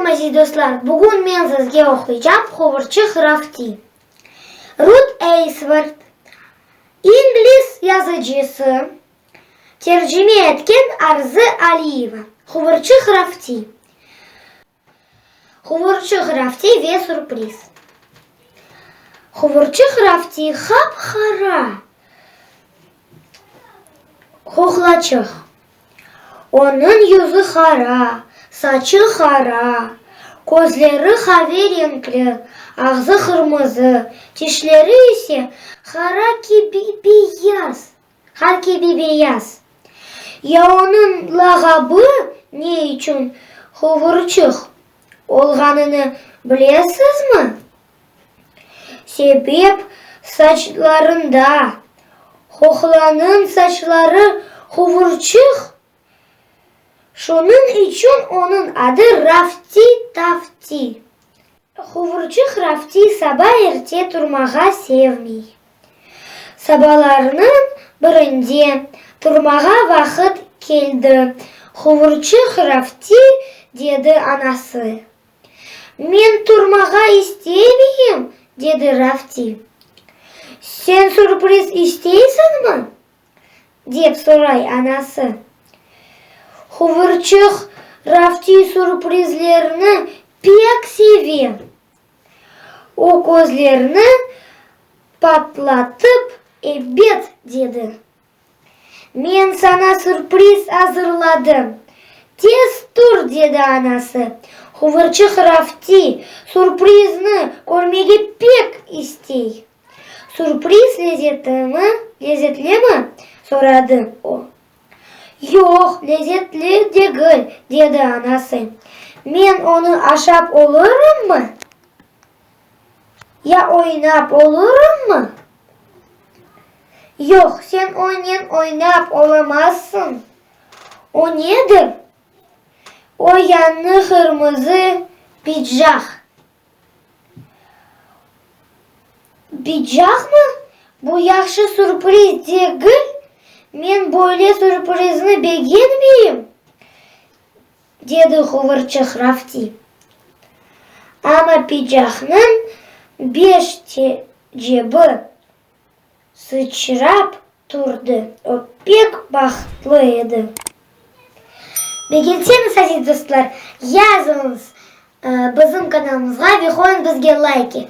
aleyküm, aziz dostlar! Bugün men sizge oquycam Quvurçıq Rafti. Rut Eysvort, ingliz yazıcısı, tercime etken Arzı Aliyeva. Quvurçıq Rafti. Quvurçıq Rafti ve sürpriz. Quvurçıq Rafti hap-qara qoqlaçıq. Onıñ yüzü qara, saçı qara, közleri qave renkli, ağzı qırmızı, tişleri ise qara kibi beyaz, qar kibi beyaz. Ya onıñ lağabı ne içün Quvurçıq olğanını bilesizmi? Sebep saçlarında. Qoqlanıñ saçları quvurçıq, şunıñ içün onıñ adı Rafti-Tafti. Quvurçıq Rafti saba erte turmağa sevmey. Sabalarnıñ birinde turmağa vaqıt keldi, Quvurçıq Rafti, dedi anası. Men turmağa istemeyim, dedi Rafti. Sen sürpriz isteysiñmi? dep soray anası. Quvurçıq Rafti sürprizlerni pek seve. O közlerini patlatıp, Ebet, dedi. Men saña sürpriz azırladım. Tez tur, dedi anası. Quvurçıq Rafti sürprizni körmege pek istey. Sürpriz lezetlimi, lezetlimi? soradı o. Yoq, lezetli degil, dedi anası. Men onı aşap olurımmı? Ya oynap olurımmı? Yoq, sen onen oynap olamazsıñ. O nedir? O yañı qırmızı pidjaq. Pidjaqmı? Bu yahşı sürpriz degil. Men böyle sürprizni begenmeyim. Dedi quvurçıq Rafti. Amma picaqnıñ beş cebi sıçrap turdı, o pek bahtlı edi. Begenseñiz, aziz dostlar, yazıñız bizim kanalımızğa ve qoyuñ bizge layki.